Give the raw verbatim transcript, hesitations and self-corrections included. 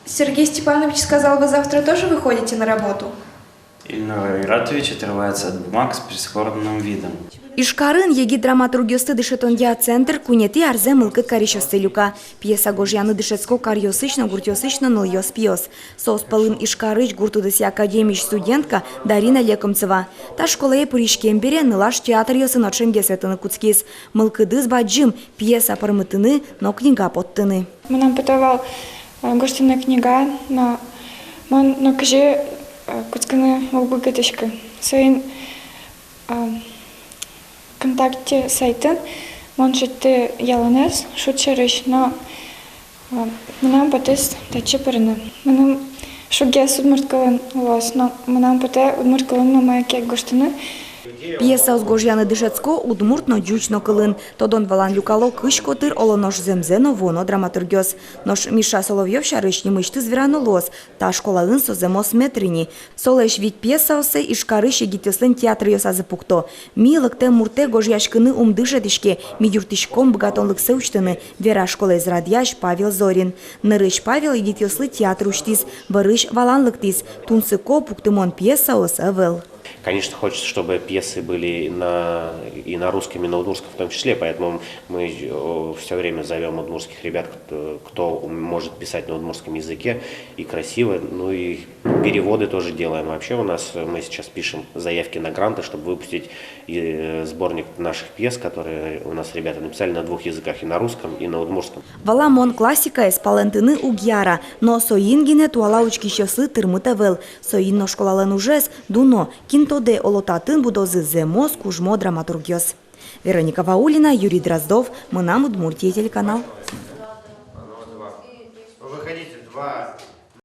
Сергей Степанович сказал, вы завтра тоже выходите на работу? Ильнур Айратович отрывается от бумаг с прискорбным видом. Ижкарын егит драматургъёсты дышетонъя центр куинетӥ арзэ мылкыд карисьёсты люка. Пьеса гожъяны дышетско каръёсысь но, гуртъёсысь но нылъёс-пиос. Соос пӧлын Ижкарысь гурт удысъя академиысь студентка Дарина Лекомцева. Та школае пыриськем бере нылаш театръёсын ӵемгес ветлыны кутскиз. Мылкыдыз бадӟым: пьеса пӧрмытыны но книга поттыны. Мынам потэ вал, э, гожтыны книга, но мон нокызьы, э, кутскыны уг быгатӥськы. Соин, э, ВКонтакте сайтын мон шедьтӥ ялонэз шуд сярысь, но, э, мынам потӥз татчы пырыны. Мыным шуггес удмурт кылын луоз, но мынам потэ удмурт кылын но мае ке гожтыны. Пьесаос гожъяны дышетско удмурт но, ӟуч но кылын. Тодон-валан люкало кызь котыр оло нош зэмзэ но вуоно драматургъёс. Нош Миша Соловьёв сярысь нимысьтыз верано луоз: та школаын со зэмос мэтр ини. Солэсь вить пьесаоссэ Ижкарысь егитъёслэн театръёсазы пукто. Ми лыктэм муртэ гожъяськыны ум дышетӥське, ми юрттӥськом быгатонлыксэ усьтыны, вера школаез радъясь Павел Зорин. Нырысь Павел егитъёслы театр усьтӥз, бӧрысь валан лыктӥз: тунсыко пуктымон пьесаос ӧвӧл. Конечно, хочется, чтобы пьесы были на, и на русском, и на удмуртском в том числе, поэтому мы, э, всё время зовём удмуртских ребят, кто, кто может писать на удмуртском языке и красиво, ну и переводы тоже делаем. Вообще у нас, э, мы сейчас пишем заявки на гранты, чтобы выпустить, э, сборник наших пьес, которые у нас ребята написали на двух языках, и на русском, и на удмуртском. Валамон, классикаез палэнтыны уг яра, но соин гинэ туала учкисьёслы тырмыт ӧвӧл. Соин но школалэн ужез дуно, кин тодэ, оло, татын будозы зэмос кужмо драматургъёс. Вероника Ваулина, Юрий Дроздов, «Мынам Удмуртие» телеканал. Выходите, два.